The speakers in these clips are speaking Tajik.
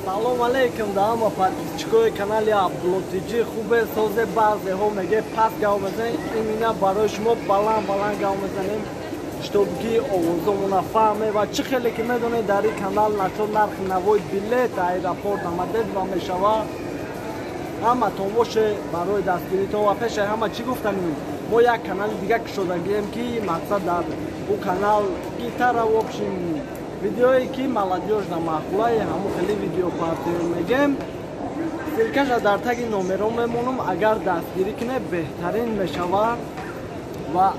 Салом алейкум да ҳама подписчикои канали Абдулло ТЖ. Хубе созе баъзеҳо меге пас гав мезанем, имина барои шумо баланд баланд гав мезанем, чтобы ки овозомона фаҳме. Ва чӣ хеле ки медонед, дар ин канал начо нархи навои билет аэропорт Домодедово мешава. Ҳаматон боше барои дастгиритон. Ва пешаи ҳама чӣ гуфтанем, мо як канали дига кушодагием, ки мақсад дар ӯ канал гитара, в общем, видеое ки молодёжь на маъқулае, ҳамун хеле видео партиё мегем. Ссылкаша дар таги номеро мемонам, агар дастгирӣ кунед, беҳтарин мешавад. Ва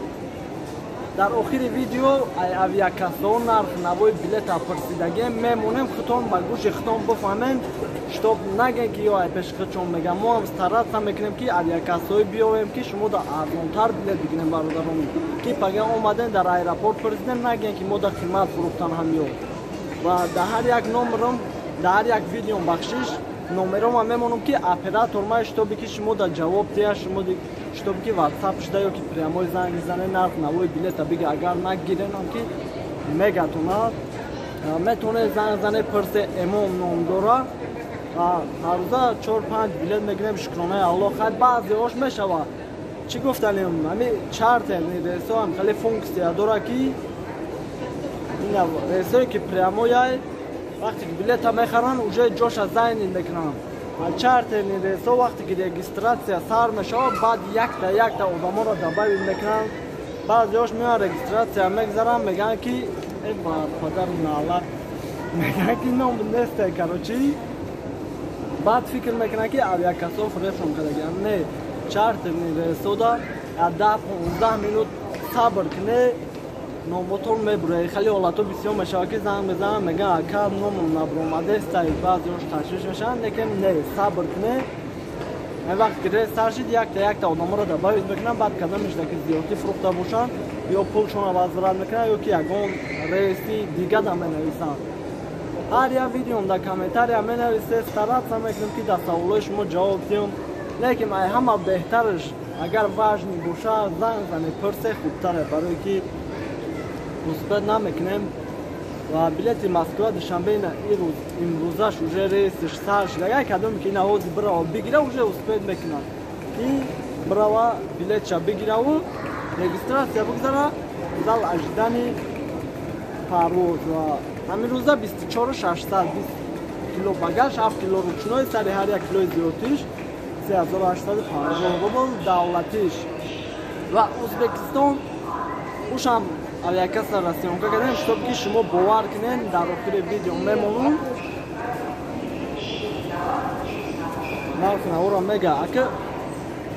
дар охири видео ай авиакассао нарх навои билета пурсидагием мемонем, худтон ба гӯши худтон бифаҳмем, чтоб наген ки ё ай пеши худшон мегам. Мо ҳам стараться мекунем, ки авиакассаое биёвем, ки шумо да арзонтар билет бигирем, бародарон, ки пага омадем, дар аэропорт пурсидем, наген ки мо да қимат фурӯхтан ҳам ё. Ва дар ҳар як номером, дар ҳар як видеом, бахшиш, номерома мемонам, ки оператор ма, чтобы ки шумо да ҷавоб диҳа, шумо чтобы ки ватсап шуда ё ки прямой занг бизане, нарх навои билета бига. Агар нагиренам, ки мегатонад, метавонед занг зане, пурсе, Эмом ном дора. Ҳаррӯза чор панҷ билет мегирем, шукронаи Аллоҳ. Хай, баъзеҳош мешава. Чӣ гуфтанем, ҳами чартерный рейсҳо ҳам хеле функсия дора, ки рейсҳое ки прямояй, вақте ки билета мехаранд, уже ҷоша занят мекунанд. Ва чартерный рейсҳо, вақте ки регистрация сар мешавад, баъд якта якта одаморо добавить мекунанд. Баъзеҳош меоянд, регистрация мегзаранд, мегӯянд ки э бар падару налат, мегӯянд ки ном несте, короче. Баъд фикр мекунанд, ки авиакассо фиребшон кардагианд. Не, чартерный рейсода 10-15 минут сабр куне, номотон мебуре. Хеле ҳолатҳо бисёр мешавад, ки занг мезананд, мегӯянд: «Ака, номон набуромадестай». Баъзеҳош ташвиш мешаванд, лекин не, сабр куне. Вақте ки рейс сар шид, якта якта одаморо добавить мекунанд. Баъд кадом мешуда ки зиёдтӣ фурӯхта бошанд, ё пулшонро возврат мекунанд, ё ки ягон рейси дига да менависанд. Ҳар як видеом дар комментария менависе, стараться мекунем, ки дар саволҳои шумо ҷавоб диҳем. Лекин ай ҳама беҳтараш, агар важный боша, занг зане, пурсе, хубтаре, барое ки успеть намекунем. Ва билети Москва Душанбе ирӯз имрӯзаш уже рейсиш сар шуда. Агар кадоме ки ина ҳози бирава бигира, уже успеть мекунад, ки бирава, билетша бигираву регистрация бигзара, зал ожидания парвоз. Ва ҳамин рӯза 24 600, 20 кило багаж, 7 кило ручной, сари ҳар як килои зиёдтиш 3850 рубл давлатиш. Ва Ӯзбекистон ушам авиакасса съёмка кардем, чтоб ки шумо бовар кунед. Дар охири видео мемонум, нархи наворо мега. Ака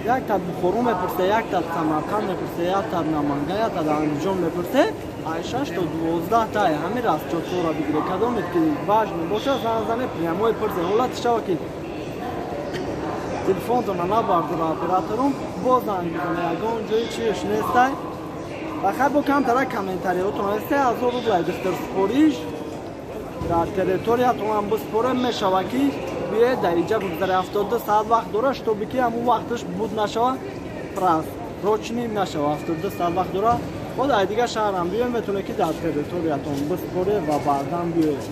якта Бухоро мепурсе, якта Самарқанд мепурсе, якта Наманган, якта Андиҷон мепурсе, ай 6 то 12 тай ҳамин расчётҳоро бигире. Кадоме ки важный боша, занг зане, прямой пурсе. Ҳолати шава, ки телефонтона набардора операторум, боз занг бизане, ягон ҷои чиеш нестай. Ва хай, бо камтара комментариҳотон. 3000 рубл ай духтар супориш, дар территориятонам биспоре мешава, ки биед, дар иҷа бигзаре. 72 саат вақт дора, чтобы ки ҳамун вақташ буд нашава, просроченный нашава. 72 саат вақт дора. Боз ай дигар шаҳрам биёед, метавонед, ки дар территориятон биспоре ва баъдан биёед.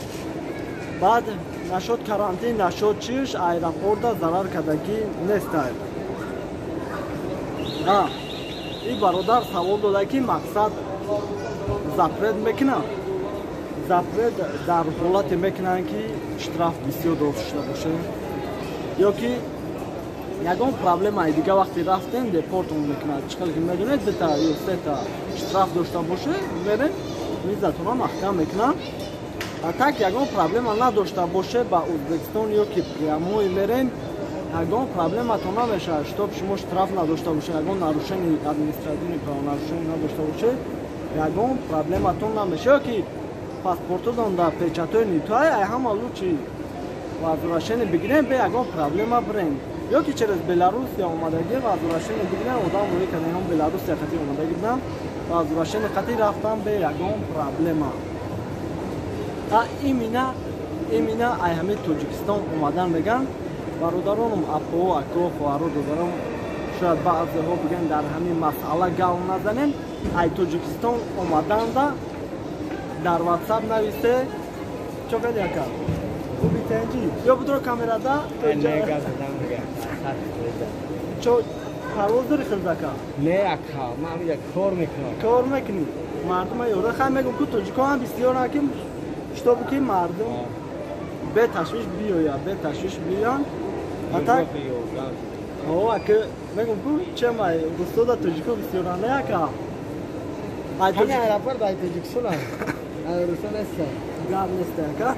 Баъд нашод карантин, нашод чиш, аэропорта зарар кардагӣ нестай. И бародар савол дода, ки мақсад запрет мекунанд. Запрет дар ҳолате мекунанд, ки штраф бисёр дошта боше ё ки ягон проблемаи дига. Вақте рафтем, депортон мекунад. Чӣ хел ки медонед, дута ё сета штраф дошта боше, мерем, визатонро маҳкам мекунанд. А так ягон проблема надошта боше, ба Ӯзбекистон ё ки прямой мерем, ягон проблематон намешавад. Чтоб шумо штраф надошта боше, ягон нарушение, административный правонарушение надошта боше, ягон проблематон намешавад. Ё ки паспортотон дар печатҳои нитоай, ай ҳама лучше возвращение бигирем, бе ягон проблема бирем. Ё ки через Беларусия омадагӣ, возвращение бигирем. Одам рӯи кадаҳон Беларусия хати омадагӣ будам, возвращение хати рафтам бе ягон проблема. А именно ай ҳамин Тоҷикистон омадан меган, бародаронам, апо, ако, хоҳаро, додарам, шояд баъзеҳо бигӯянд, дар ҳамин масъала гав назанем. Ай Тоҷикистон омаданда дар ватсап нависе. Чо кади, ака? Хуби тенҷи. Ё будро камерада? Не, гап задам мега. Чо парвоз дори хилдака? Не, ака, ман ҳамиҷа кор мекунам. Кор мекунӣ? Мардума ёрда хай мегум ку тоҷико ҳам бисёранд ки шитоби ки мардум беташвиш биёяд, беташвиш биёянд. А так о, ака мегум ку чемай рустода тоҷико бисёранд, не ака? Ҳами аэропорт ай Тоҷикистон ай Русия нест. Гап нест ака.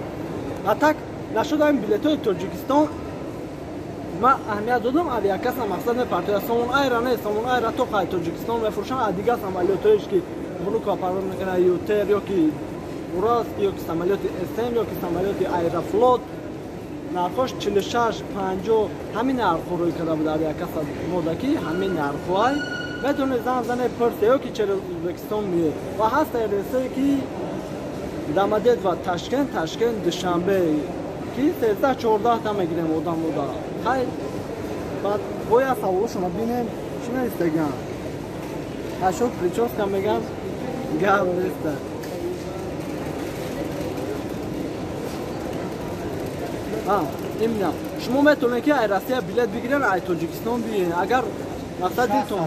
А так нашуд ҳамин билетҳои Тоҷикистон ман аҳамият додам авиакасса мақсад мепартояд. Сомон Айра не, Сомон Айра то қай Тоҷикистон мефурӯшанд, а дигар самолётҳоеш ки Внуково парвоз мекунад, Ютер ё ки Уралск ё ки самолёти СМ ё ки самолёти Аэрофлот нархош 46 50 ҳамин нархҳо рӯй карда буд авиакасса мода ки ҳамин нархҳоай. Метавонед занг занед пурсе ё ки через Ӯзбекистон меоед. Ва ҳаст рейсое ки Домодедово Ташкент, Ташкент Душанбе ки 13-14 та мегирем одам ода. Хай баъд бояд саволошонро бинем чӣ навистаган. Ашо прическа меган гап неста. Именно шумо метавонед ки ай Россия билет бигирен, ай Тоҷикистон биёен. Агар мақсад дилтон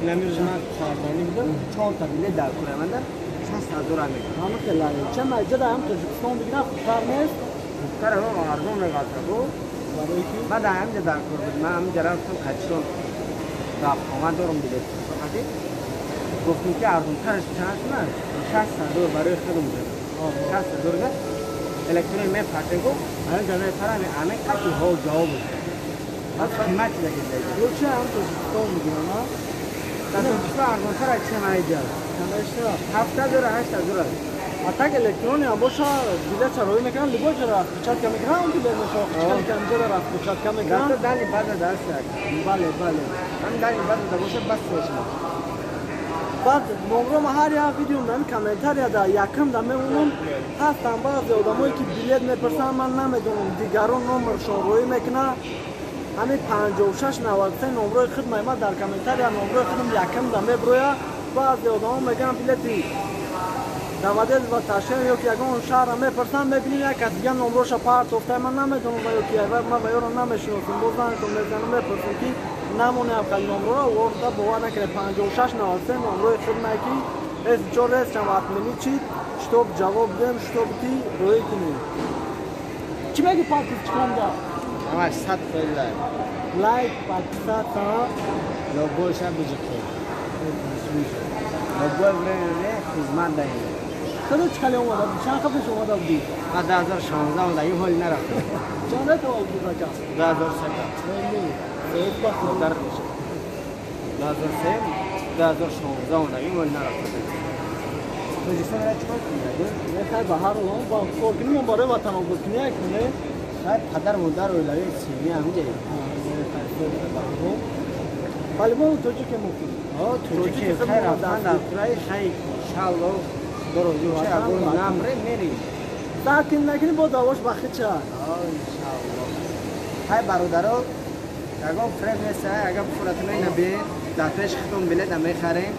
намирӯз ман сардани будам, 4 та билет дар кураманда 60 000 мегирам. Ҳама хелае. Ча маҷа дар ҳам Тоҷикистон бигиран хубтар нест? Хубтар ҳам арзон меғалтад. Барои ки ман дар ҳаминҷа дар кор буд. Ман ҳаминҷа рафтам қачон рафтомад дорам билет. Фақат гуфтем ки арзонтараш чанд шуд? 60 000 барои худам буд. 60 000 га электронӣ мепартем гуфт, ҳаминҷа мепарам, ҳамин қати ҳол ҷавоб буд. Баъд қимат чида ки Лучше ҳам Тоҷикистон бигирам, а? Дар Тоҷикистон арзонтар аз чӣ маиҷа? Конечно. 7000 8000. А так электронӣ ҳам боша билет чароӣ мекунанд, любой ҷо распечатка мекунанд, билет мешава, чикали ки ҳамҷода распечатка мекунанд. Зато дани база даст як. Бале, бале. Ҳам дани база да боша бас мешава. Баъд номрома ҳар як видеом дар комментария да якм да мемонам ҳастанд баъзе одамое ки билет мепурсанд, ман намедонам дигарон номершон роӣ мекунад. Ҳамин 56 93 номрои хидмаи ман дар комментария номрои худам якм да меброя. Баъзе одамо мегӯянд билети Домодедово Ташкент ё ки ягон шаҳрро мепурсанд, мебинем як кас дигар номроша партофта, ман намедонам ва ё ки ман ва ёро намешиносам. Боз зангшон мезанам, мепурсам ки намонем хали номрора ворда бовар накунед 56 93 номрои хидмае ки эс чор рейсшам отменить чид, чтоб ҷавоб диҳем, чтоб ки роӣ кунем. Чӣ меги подписчикам да? Ҳамаш 100% лайк. Лайк, подписаться. Любой шаб биҷике. Любое время хизмат даҳем. Худо чӣ хеле омада будӣ? Чанд қабл пеш омада будӣ? Ман 2016 омада, ин ҳоли нарафтам. Чанд таваллуд буд ака? 2003. Дар 2003, 2016 омада, ин ҳоли нарафтам. Тоҷикистон ра чикор кунӣ? Не, хай ба ҳар ҳол ба кор кунӣ, мо барои ватанобод кунӣ як не? Хай падар модар оилави семья ҳамҷа. Вале мо тоҷике мо. Тоҷики хай рафтан дар кураи хай иншааллоҳ намре мери. Сакин накунӣ бо давош ба хича. Иншааллоҳ. Хай бародаро, ягон фреб нест, агар фуратуна набиед, дар пеш худтон билета мехарем,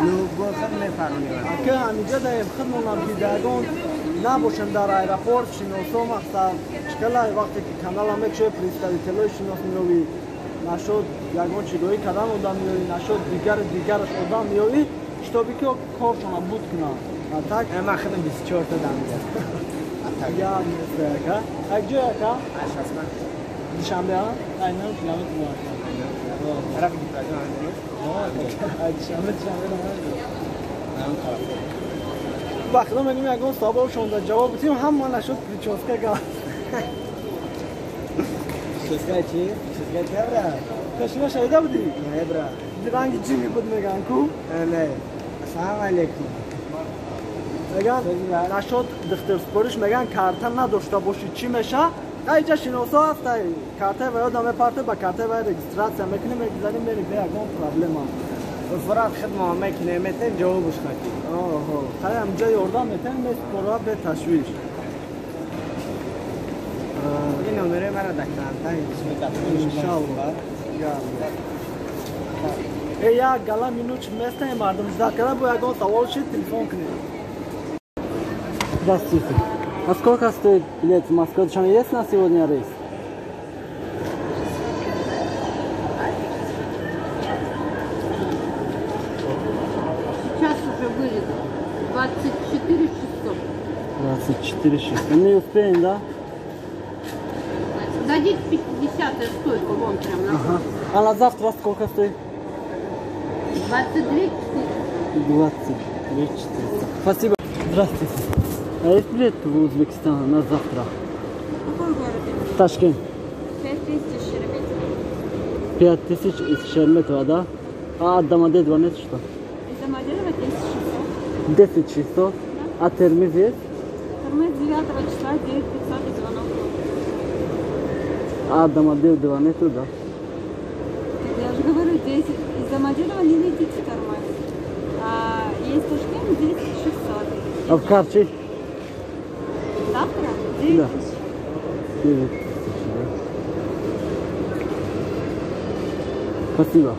любой худ мефаронем. Ака ҳамиҷа даем худмонам ки ягон набошем дар аэропорт шиносо мақсад чикала вақте ки канала мекушои представителҳои шинос меёвӣ, нашуд ягон чи роӣ кардан одам меёвӣ, нашуд дигари дигараш одам меёвӣ, шитоби ки коршона буд кунанд. А так ман худам 24 та дамиҷа. Гап нест ака. Як ҷой ака? Ашасман. Душанбе а? Ай 9 километр мо ака. Тарафи Гипражон ҳам Ай Душанбе, Душанбе ба худо мегӯем ягон саволшонда ҷавоб бидиҳем, ҳама нашуд прическа гап. Прическа чи? Прическа чи бра? Пешина шаида будӣ? Не бра. Ранги ҷими буд меган ку? Не. Ассалому алейкум. Меган нашуд духтурспориш меган карта надошта бошӣ чӣ меша? Айҷа шиносо ҳастай, картаи ва ёдам мепарте, ба картаи ва регистрация мекунем, мегузарем, мерем, бе ягон проблема. Фурат хидмо мекунем, метем ҷавобш хати. Оҳо, хай ҳамҷа ёрдам метем, меспора бе ташвиш. Ин номерои мара дар карантин иншаллоҳ. Э як гала минут местаем мардум ждать карда, бо ягон савол шид телефон кунед. Здравствуйте. А сколько стоит билет в Москву? Душанбе есть на сегодня рейс? Сейчас уже вылет. 24 600. 24 600. Не успеем, да? Дадите 50-я стойка вон прям на. Ага. А на завтра сколько стоит? 22 400. 22 400. Спасибо. Здравствуйте. А есть билет в Узбекистан на завтра? Какой город? Ташкент. 5000 Шереметьево. 5000 из Шереметьево, да? А от Домодедово нет что? Из Домодедово 10600. 10600? Да. А Термез есть? Термез 9 числа 9500 и звонок. А Домодедово нету, да? Я же говорю, 10. Из Домодедово не летит в Термез. А есть Ташкент 10600. А в Карчи? Завтра? 9 Да. тысяч. 9 тысяч, да. Спасибо.